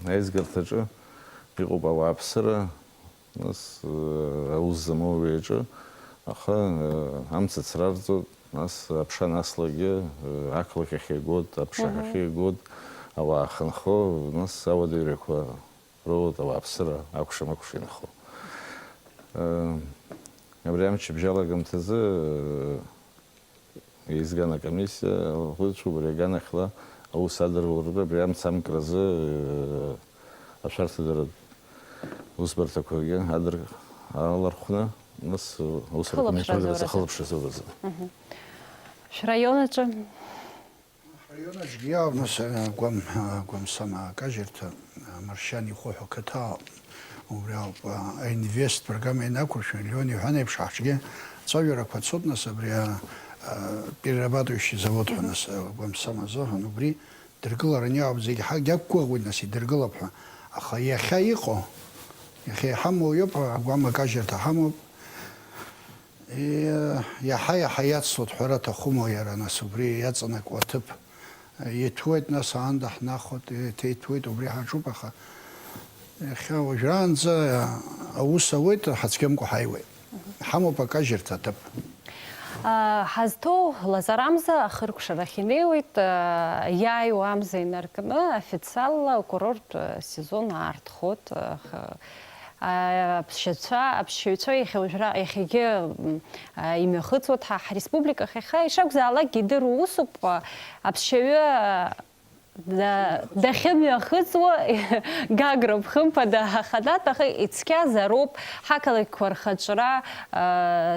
аизгарҭаҿы иҟоуп ауааԥсыра, нас, э, аус змоу уи аҿы, аха, э, амца ацрарҵоит, нас аԥша анаслагьы, э, ақалақь ахь игоит, аԥша, мгм, ахь игоит, ауаа ахьынхо, нас ауадаҩрақәа роуеит, ауааԥсыра акәша-мыкәша инхо. Э, абри амчыбжь алагамҭазы, э, Еизган акомиссиа лхәыцуп, абри аганахьла аус адырулартә абри амца амкразы, э, ашәарҭадаратә усбарҭақәагьы адыр-, алархәны, нас, э, аусурақәа мҩаԥыргарц ахылаԥшразы уразы. Мгм. Шәраион аҿы? Ҳраион аҿгьы иаауп, нас, э, гәам-, э, гәамсама акажьырҭа, э, Маршьан ихәы ҳәа қыҭа Убри ауп, а, аинвест программа ианақәыршәа, Леон иҳәан еиԥш, ҳаҳҿгьы ацәажәарақәа цоит, нас, абри, а, а, перерабатывающий завод ҳәа, нас, а, гәамсам азыҳәан, убри дыргылараны иҟоуп, зегь ҳагьақәгәыӷуеит, нас, идыргылап ҳәа. Аха иахьа иҟоу, иахьа иҳамоу иоуп, агәам акажьырҭа ҳамоуп. И-, иаҳа-иаҳа иацлоит ҳәара аҭахума иара, нас, убри иаҵанакуа аҭыԥ? Иҭәуеит, нас аанда ҳнахоит, еиҭа иҭәуеит, убри ҳаҿуп, аха иахьа уажәраанӡа аус ауеит, ҳацәгьамкәа ҳаиуеит. Ҳамоуп акажьырҭа аҭыԥ. Ҳазҭоу лазар амза ахыркәшарахь инеиуеит, иааиуа амза инаркны официалла акурорттә сезон аартхоит. Аԥсшьацәа, аԥсшьаҩцәа иахьа уажәра, иахьагьы имҩахыҵуеит ҳа ҳреспубликахь. Иахьа ишакәзаалакгьы идыруа усуп, аԥсшьаҩы дахьымҩахыҵуа Гагроуп, хымԥада, аханатә, аха ицқьазароуп ҳақалақьқәа рхаҿра,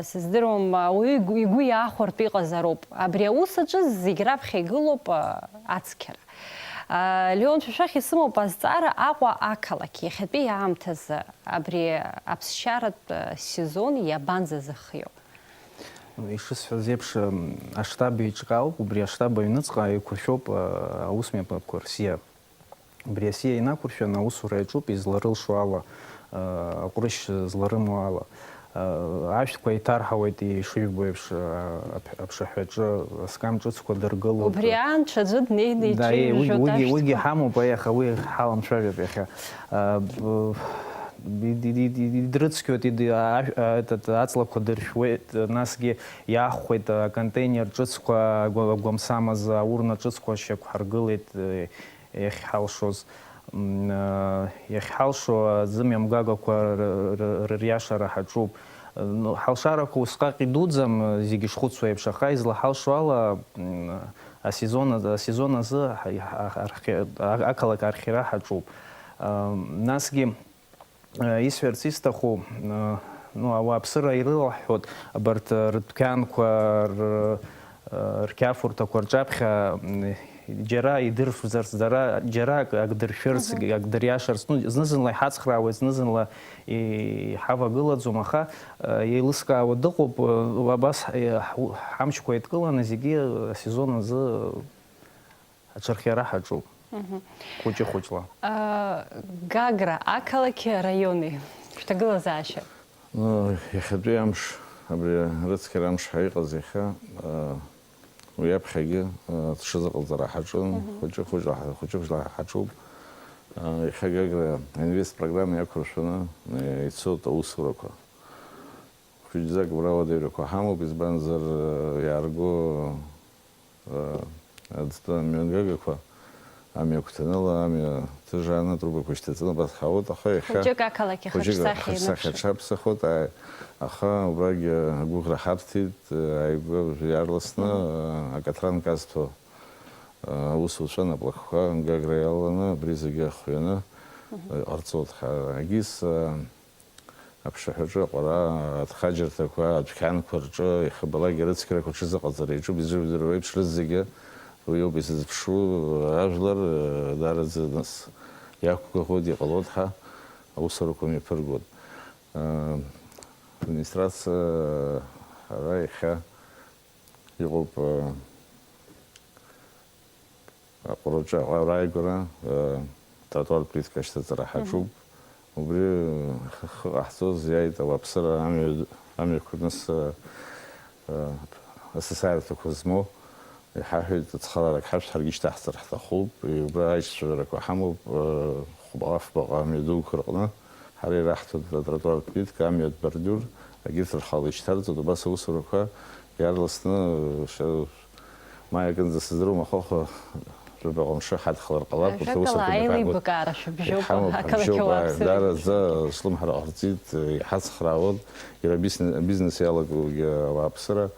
сыздыруам, ауаҩы игәы иаахәартә иҟазароуп. Абри аус аҿы зегь раԥхьа игылоуп ацқьара. Леон, шәа шәахь исымоуп азҵаара Аҟәа ақалақь иахьатәи аамҭазы абри аԥсшьаратә сезон иабанӡазыхиоу? Ишысҳәаз еиԥш, аштаб еиҿкаауп, убри аштаб аҩныҵҟа еиқәыршәоуп аусмҩаԥгатәқәа рсиа. Убри асиа инақәыршәаны аусура иаҿуп, изларылшо ала, аҟәрышь зларымоу ала. Ашәҭқәа еиҭарҳауеит, ишыжәбо еиԥш, аԥ-, аԥшаҳәаҿы аскам ҿыцқәа дыргылоуп. Убри аан ҽаӡәы днеины Да, иҽеижәжәоит уигьы, уигьы, уигьы ашәҭқәа. Ҳамоуп, аиаха уи ҳаламцәажәап иахьа. Идрыцқьоит, аҵлақәа дыршәуеит, насгьы иаахәеит аконтейнер ҿыцқәа, агәамсамыз аурна ҿыцқәа шьақәҳаргылеит, иахьҳалшоз. Иахьҳалшо аӡы мҩамгагақәа рыриашара ҳаҿуп. Ҳалшарақәа усҟак идуӡӡам, зегьы шхәыцуа еиԥш, аха излаҳалшо ала, асезон, асезон азы ақалақь архиара ҳаҿуп. Насгьы Исҳәарц исҭаху, ну, ауааԥсыра ирылаҳҳәоит, абарҭ рыдәқьанқәа, рқьафурҭақәа рҿаԥхьа, џьара идырфзарц, дара, џьара ак, ак дыршәырц, Мгм. ак дыриашарц, ну, зны-зынла иҳацхраауеит, зны-зынла иҳавагылаӡом, аха, еилыскаауа дыҟоуп, абас, ҳамчқәа еидкыланы зегьы асезон азы аҽырхиара ҳаҿуп. Мгм. Хәыҷы-хәыҷла. Гагра ақалақьи араиони шәҭагылазаашьа? Ну, иахьатәи амш, абри арыцқьара амш ҳәа иҟаз иахьа, уи аԥхьагьы, ҽазыҟаҵара ҳаҿын, Мгм. хәыҷы-хәыҷла, хәыҷы-хәыҷла ҳаҿуп. Иахьа Гагра Инвест программа иақәыршәаны ицоит аусурақәа. Хәыҷӡак абра ауадаҩрақәа ҳамоуп, избанзар, иаарго, аӡтәы амҩангагақәа амҩа агәҭаныла, амҩа ҭыжааны, атрубақәа шьҭаҵаны абас ҳауеит, аха иахьа Хәыҷык ақалақь ахаҿсахьа ахаҿсахьа ианыԥшыр. Аҽаԥсахуеит, ааи, аха убрагь агәыӷра ҳарҭеит, ааигәа иаарласны, Мгм. акаҭран казҭәо аусуцәа наплакқәа Гагра иалаланы абри зегьы ахҩаны Мгм. иҟарҵоит. Ҳа-, егьыс, Аԥшаҳәаҿы аҟәара, аҭхаџьырҭақәа, адәқьанқәа рҿы иахьабалак арыцқьарақәа ҽазыҟаҵара иаҿуп, изыжәдыруа еиԥш, рызегьы уи ауп изызԥшу, ажәлар, даараӡа нас иақәгәыӷуеит, иҟалоит ҳәа аусурақәа мҩаԥыргоит. Администрациа ара иахьа иҟоуп, Аҟәараҿы аҟәара ааигәара, э, тротуар плитка ашьҭаҵара ҳаҿуп. Мгм. Убри хы-, хы ҟаҳҵоз иааит ауааԥсыра амҩа, амҩақәа рныс, э, э, асасааирҭақәа змоу. Иҳаҳәеит, цхыраарак ҳашәҭ, ҳаргьы ишьҭаҳҵар ҳҭахуп. Убра аицәажәарақәа ҳамоуп, э, хәбаҟа-фбаҟа амҩа дуқәа рҟны. Ҳара ираҳҭоит атротуар плитка, амҩатә бордиур, агьырҭ рхала ишьҭарҵоит, убас аусурақәа иаарласны, э, ша-, Маи акынӡа сыздыруам, аха хәа жәабаҟа мшы ҳадхалар ҟалап, урҭ аусурақәа Ажәакала, еиҳагоуп. Аилибкаара шәыбжьоуп, Иҳамоуп, ақалақь ҳабжьоуп, ааи, ауааԥсыра. Даараӡа слымҳара ҟарҵеит, иҳацхраауан, иара бизнес, бизнес иалагогьы ауааԥсыра,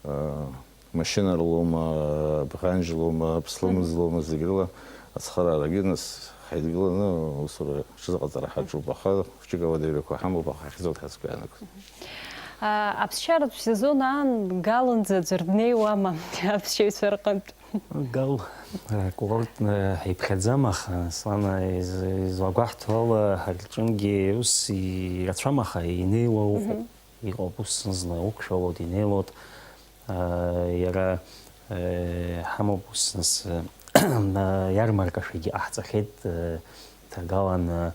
аа, машьына рлоума, бӷанџь лоума, ԥслымӡ Мгм. лоума, зегь рыла ацхыраарагьы, нас, ҳаидгыланы аусура ҽазыҟаҵара ҳаҿуп, аха хәыҷык ауадаҩрақәа ҳамоуп, аха ҳахьӡоит ҳазқәа иаанагоит. А, аԥсшьаратә сезон аан галынӡа аӡәыр днеиуама аԥсшьаҩцәа рҟынтә? Гал, а, курортны иԥхьаӡам, аха, Аслана, из-, излагәаҳҭо ала, ҳарҿынгьы ус ирацәам, аха инеиуа ыҟоуп. Мгм. Иҟоуп, ус зны уқәшәалоит, инеилоит. А, иара, э, ҳамоуп ус нас, э, иармаркашәагьы ҟаҳҵахьеит, э, ҭагалан, э,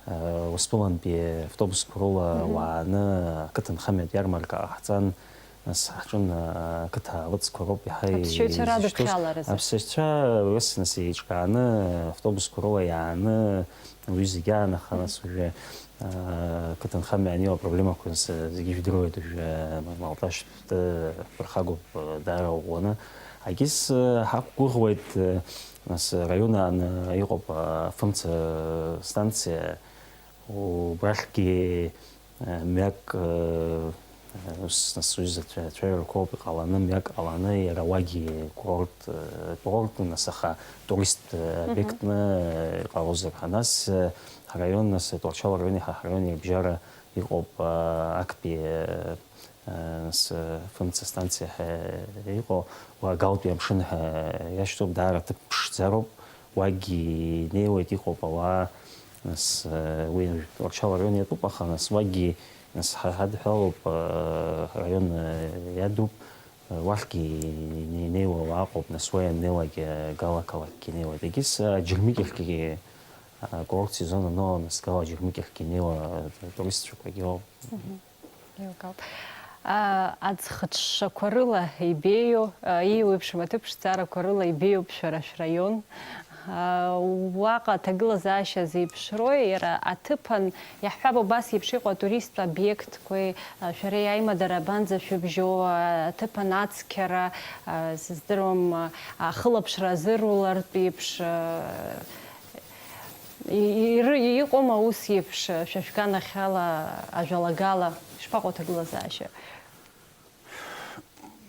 Уаштәылантәи автобусқәа рыла Мгм. уааны ақыҭанхамҩатә иармарка ҟаҳҵан, нас ҳҿын, э, ақыҭа лыҵқәа роуп иаҳа Аԥсшьаҩцәа изышьҭоу. Радыԥхьаларазы. Аԥсшьаҩцәа ус нас еиҿкааны, автобусқәа рыла иааны, уи зегьы аан, аха нас уажәы Ақыҭанхамҩа иаанеиуа апроблемақәа, нас, зегьы ижәдыруеит, уажәы Малташьтәы ҳԥырхагоуп, даара ӷәӷәаны. Егьыс ҳақәгәыӷуеит, нас, араион ааны иҟоуп афымца станциа, убрахьгьы мҩак, ус, нас, уи ацәажәарақәа ауп иҟаланы, мҩак ҟаланы, иара уагьы курорт, курортны, нас, аха туристтә обиектны иҟалозар ҳәа. Нас, ҳараион, нас, Тҟәарчал араион иаҳа ҳараион ирыбжьара иҟоуп, актәи, нас, фымца станциа ҳәа иҟоу, уа Галтәи амшын ҳәа иашьҭоуп, даара ҭыԥ ԥшӡароуп, уагьы инеиуеит, иҟоуп ауаа, нас, уи Тҟәарчал араион иатәуп, аха, нас, уагьы, нас, ҳа-, ҳадҳәалоуп, ҳараион иадуп, уахьгьы ине-, инеиуа уаа ыҟоуп, нас, уа ианнеилак, Гала ақалақьгьы инеиуеит. Егьыс, Џьармыкьахьгьы, акурорт сезон ану, нас, Гала Џьармыкьахьгьы инеиуа туристцәақәагьы ыҟоуп. Еилкаауп. Аӡхыҽҽақәа рыла ибеиоу, еиуеиԥшым аҭыԥ ԥшӡарақәа рыла ибеиоуп шәара шәраион. Уаҟа аҭагылазаашьа зеиԥшрои, иара аҭыԥан, иаҳҳәап, убас еиԥш иҟоу атуристтә обиектқәеи, шәара аимадара абанӡа шәыбжьоу, аҭыԥан ацқьара, сыздыруам, ахылаԥшра азырулартә еиԥш, и-, иры-, иҟоума ус еиԥш, шәа шәганахьала, ажәалагала, ишԥаҟоу аҭагылазаашьа?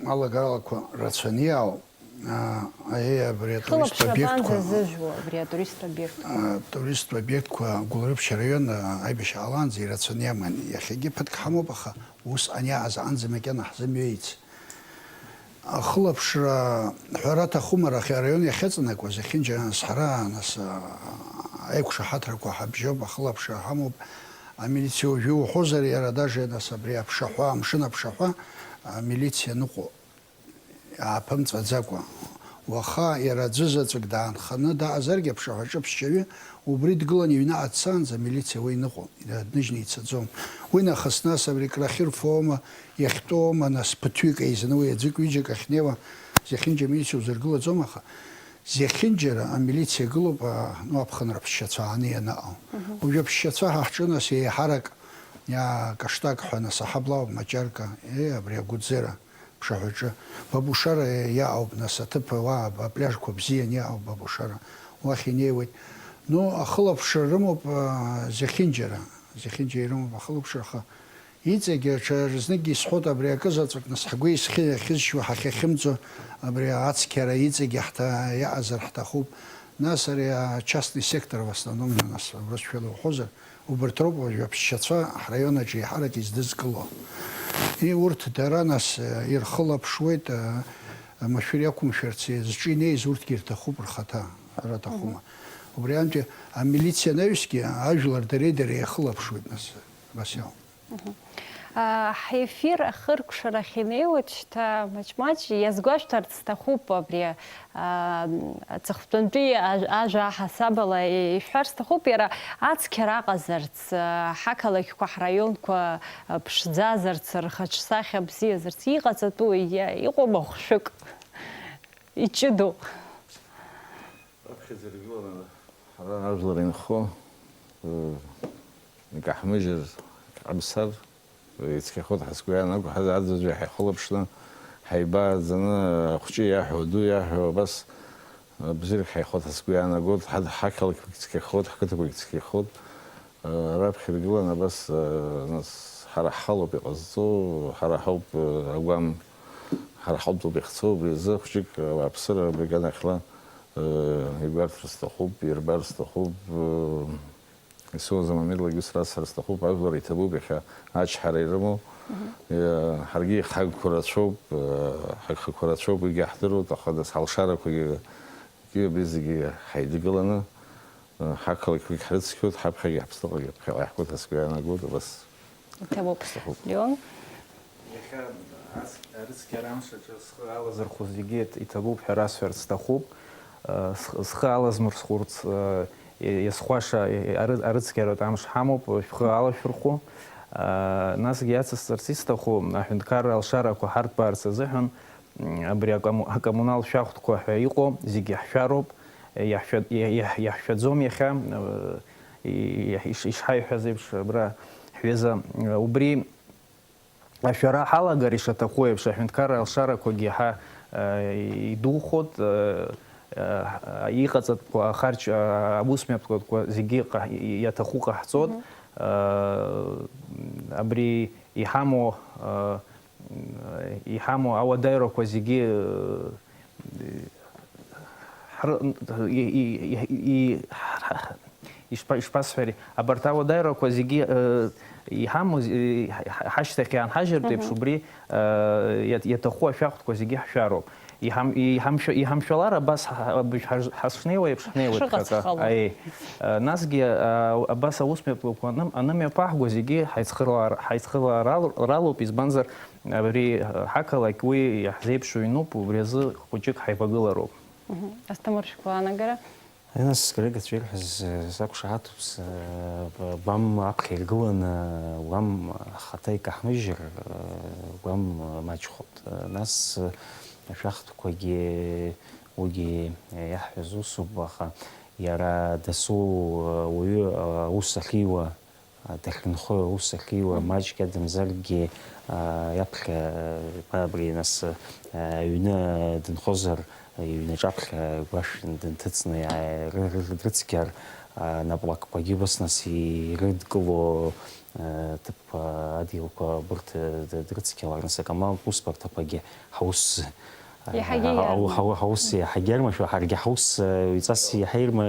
Алагалақәа рацәаны иаауп. Аа, аиеи, абри атуристтә Хылаԥшра обиектқәа, абанӡа зыжәуа, абри атуристтә обиект? Атуристтә обиектқәа Гәылрыԥшь араион, аа, аибашьра ҟалаанӡа ирацәаны иаман. Иахьагьы ԥыҭк ҳамоуп, аха ус аниааз аанӡа макьана ҳзымҩеиц. Ахылаԥшра ҳәара аҭахума, арахь араион иахьаҵанакуа, зехьынџьара, нас, ҳара, нас, аа, аиқәшаҳаҭрақәа ҳабжьоуп, ахылаԥшра ҳамоуп. Амилициа уажәы уҳәозар, иара даже, нас, абри аԥшаҳәа, амшын аԥшаҳәа, амилициа ныҟәо, иааԥымҵәаӡакәа. Уаха иара аӡәы заҵәык даанханы даҟазаргьы, аԥшаҳәаҿы ԥсшьаҩы убри дгылан иҩнаҟа дцаанӡа, амилициа уа иныҟәон, иара дныжьны ицаӡом. Уи нахыс, нас, абри крахьырфома, иахьтәоума, нас, ԥыҭҩык еизаны уи аӡәык-ҩыџьак ахьнеиуа, зехьынџьара амилициа узыргылаӡом, аха зехьынџьара амилициа гылоуп, а, ну, аԥхынра ԥсшьацәа ааны ианаҟау. Мгм. Уажәы аԥсшьацәа ҳа ҳҿы, нас, еиҳарак, иа, каштак ҳәа, нас, аҳабла ауп, маҷарка, е, абри агәыӡера, ԥшаҳәаҿы. Бабушара иаауп, нас, аҭыԥ ауаа, апляжқәа бзиан иаауп Бабушара. Уахь инеиуеит. Ну, ахылаԥшра рымоуп, а, зехьынџьара. Зехьынџьара ирымоуп ахылаԥшра, аха иҵегьы аҽа-, зныкгьы исҳәоит, абри акы заҵәык, нас, ҳгәы исхьы-, иахьызшьуа, ҳахьахьымӡо, абри ацқьара иҵегьы ҳҭа-, иаҟазар ҳҭахуп. Нас ари, а, частный сектор в основном, нас, урысшәала уҳәозар, убарҭ роуп уажәы аԥсшьацәа ҳраион аҿы еиҳарак издызкыло. И урҭ дара, нас, э, ирхылаԥшуеит, э, машәыр иақәымшәарц зҿы инеиз урҭгьы ирҭахуп рхаҭа, ҳәара аҭахума. Мгм. Убри аантәи амилициа анаҩсгьы ажәлар дареи дареи иахылаԥшуеит, нас, абас иауп. Мгм. А, ҳефир ахыркәшарахь инеиуеит шьҭа маҷ-маҷ, иазгәашәҭарц сҭахуп абри, а, аҵыхәтәантәи ажә-, ажәа аҳасабала ишәҳәар сҭахуп, иара ацқьара аҟазарц, а, ҳақалақьқәа, ҳраионқәа, а, ԥшӡазарц, рхаҿсахьа бзиазарц иҟаҵатәу, иа-, иҟоума хәшәык? Иҷыдоу? Раԥхьаӡа иргыланы ҳара ажәлар инхо, э, икаҳмыжьыр, икаҳмцар, ицқьахоит ҳәа сгәы иаанагоит, ҳа аӡәаӡәа ҳаихылаԥшны, ҳаибааӡаны, ахәҷы иаҳәо, аду иаҳәо, абас, э, бзиарак ҳаихоит ҳәа сгәы иаанагоит, ҳа-, ҳақалақьқәагь цқьахоит, ҳқыҭақәагь цқьахоит. Раԥхьа иргыланы абас, нас, ҳара ҳхалоуп иҟазҵо, ҳара ҳауп, агәам, ҳара ҳауп иахьцо, убри азы хәҷык ауааԥсыра абри аганахьла, игәарҭар сҭахуп, ирбар сҭахуп, исоуз амоментлагьы ус расҳәар сҭахуп, ажәлар иҭабуп иахьа ачҳара ирымоу. Мгм. Ҳаргьы ҳагхақәа рацәоуп, ҳагхақәа рацәоуп, уигьы ҳдыруеит, аха нас ҳалшарақәагьы Абри зегьы ҳаидгыланы, ҳақалақьқәагь ҳрыцқьоит, ҳаԥхьагьы ҳаԥсныҟагьы ԥхьаҟа иаҳкуеит ҳәа сгәы иаанагоит, абас. Иҭабуп. Сҭахуп. Леон? Иахьа ас-, арыцқьара амш аҿы схы алазырхәыз зегьы иҭ-, иҭабуп ҳәа расҳәарц сҭахуп. Сх-, схы алазмырхәырц, иазхәаша, арыцқьаратә амш ҳамоуп, шәхы алашәырхәы. Насгьы иацысҵарц исҭаху, аҳәынҭқарра алшарақәа ҳарҭбаарц азыҳәан, Абри акому-, акоммунал шәахәҭқәа ҳәа иҟоу зегьы ҳшәароуп, иаҳшәа-, иаҳ-, иаҳ-, иаҳшәаӡом иахьа, э, иш- ишҳаиҳәаз еиԥш, абра ҳҩыза, э, убри ашәара ҳалагар ишаҭаху еиԥш, аҳәынҭқарра алшарақәагьы иаҳа, э, идухоит, э, э, иҟаҵатәқәа, ахарџь, э, аусмҩаԥгатәқәа зегьы ҟаҳ-, иаҭаху ҟаҳҵоит. Мгм. Э, абри иҳамоу, э, иҳамоу ауадаҩрақәа зегьы, э, ҳры-, и-, и-, и-, и-, ишԥа-, ишԥасҳәари, абарҭ ауадаҩрақәа зегьы, э, иҳамоу, э, ҳ-, ҳ-, ҳашьҭахь иаанҳажьыртә еиԥш, Мгм. убри, э, иа-, иаҭаху ашәахтәқәа зегьы ҳшәароуп. Иҳам-, иҳамшәа-, иҳамшәалар абас ҳа-, ҳа-, ҳаш-, ҳашнеиуа еиԥш ҳнеиуеит Ҳшыҟац ҳәака. ҳҟалом. Аиеи. Э, насгьы, э, абас аусмҩаԥгатәқәа аным-, анымҩаԥаҳго зегьы ҳаицхырлаар-, ҳаицхырлаар-, ралоуп, избанзар, абри, э, ҳақалақь уи иаҳзеиԥшу иҩноуп, убри азы хәыҷык ҳаивагылароуп. Мгм. Асҭамыр, шәгәаанагара? Нас, коллегацәа ирҳәаз, э, сақәшаҳаҭуп, с-, э, б-, гәам аԥхьа иргыланы, гәам ахаҭа икаҳмыжьыр, э, гәам маҷхоит. Э, нас, э, ашәахтәқәагьы, уигьы, э, иаҳҳәаз усуп, аха иара дасу, э, уаҩы, э, аус ахьиуа, а, дахьынхо аус ахьиуа, Мгм. маҷк иадамзаргьы, а, иаԥхьа, а, абри нас, а, аҩны дынхозар, иҩнаҿаԥхьа гәашә дынҭыҵны иаа-, ры-, ры-, дрыцқьар, а, наплакқәагьы убас нас ирыдкыло, а, ҭыԥқәа, адгьылқәа, убырҭ, а, д-, дрыцқьалар, нас акомандтә усбарҭақәагьы ҳаус Иаҳагьы ҳау-, иармоуп. ҳау-, ҳаус иаҳагьы иармашәа, ҳаргьы ҳаус, э, ҩҵас иаҳа ирма-,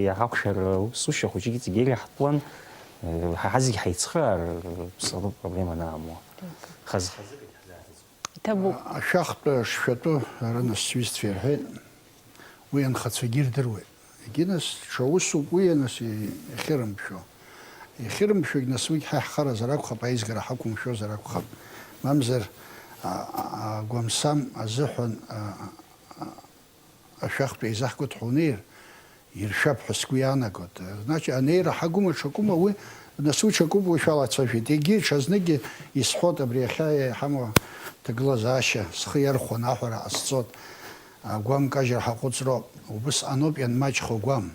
иаҳақәшәар, э, усушьа хәыҷык иҵегь иреиҳатәуан, э, ҳа, ҳазегь ҳаицхраар, э, ԥсалоуп проблема анаамуа. Хаз-, хазы. Иҭабуп. Ашәахтә шшәатәу, ара нас сҩызцәа ирҳәеит, уи анхацәагьы ирдыруеит. Егьи нас, ҽа усуп уи, нас и-, иахьырымшәо. Иахьырымшәогь, нас уигь ҳа иаҳхаразар акәхап, аизгара ҳақәымшәозар акәхап. Мамзар, а, а, агәамсам азыҳәан, а, а, ашәахтә еизаҳгоит ҳәа унеир, иршәап ҳәа сгәы иаанагоит. Значит, анеира ҳагума ҽакума уи, нас уи ҽакуп уи шәалацәажәеит. Егьи ҽазныкгьы исҳәот, абри иахьа иҳамоу ҭагылазаашьа схы иархәон, аҳәара ҟасҵот. Агәам кажьра ҳаҟәыҵроуп. Убыс аноуп ианмаҷхо агәам.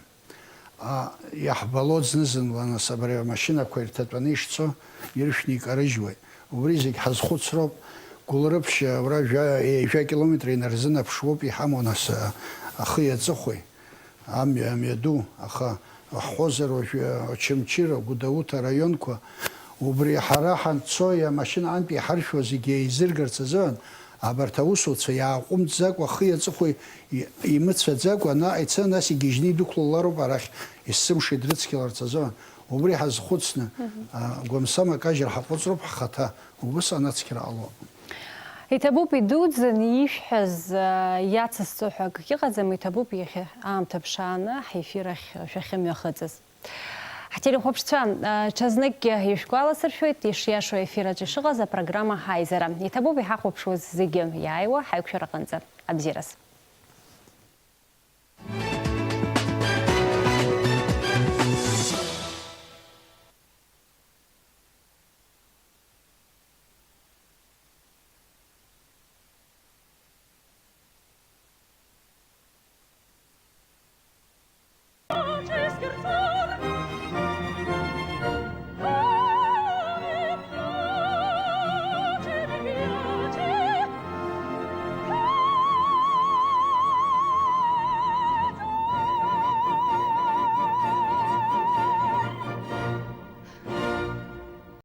А, иаҳбалоит зны-зынла, нас, абри амашьынақәа ирҭатәаны ишцо, иршәны икарыжьуеит. Убри зегь ҳазхәыцроуп. Гәылрыԥшь, абра жәа-, ҩажәа километр инарзынаԥшуоуп иҳамоу, нас, а, ахи аҵыхәеи, амҩа, амҩаду, аха ҳҳәозар уажәы Очамчыра, Гәдоуҭа араионқәа, убри ҳара ҳанцо, амашьына антәи иҳаршәуа зегьы еизыргарц азыҳәан, абарҭ аусуцәа иааҟәымҵӡакәа, ахи аҵыхәеи и-, имыцәаӡакәа, наҟ ицан, нас игьежьны идәықәлалароуп арахь, есымша идрыцқьаларц азыҳәан. Убри ҳазхәыцны, Мгм. а, гәамсам акажьра ҳаҟәыҵроуп ҳхаҭа, убыс анацқьара ҟалоит. Иҭабуп идуӡӡаны ишәҳәаз, а, иацысҵо ҳәа акгьы ыҟаӡам, иҭабуп иахьа аамҭа ԥшааны ҳефир ахь шәахьымҩахыҵыз. Ҳтелехәаԥшцәа, а, ҽазныкгьы ишәгәаласыршәоит, ишиашоу ефир аҿы ишыҟаз апрограмма Ҳаизара. Иҭабуп иҳахәаԥшуаз зегьы, иааиуа ҳаиқәшәараҟынӡа. Абзиараз.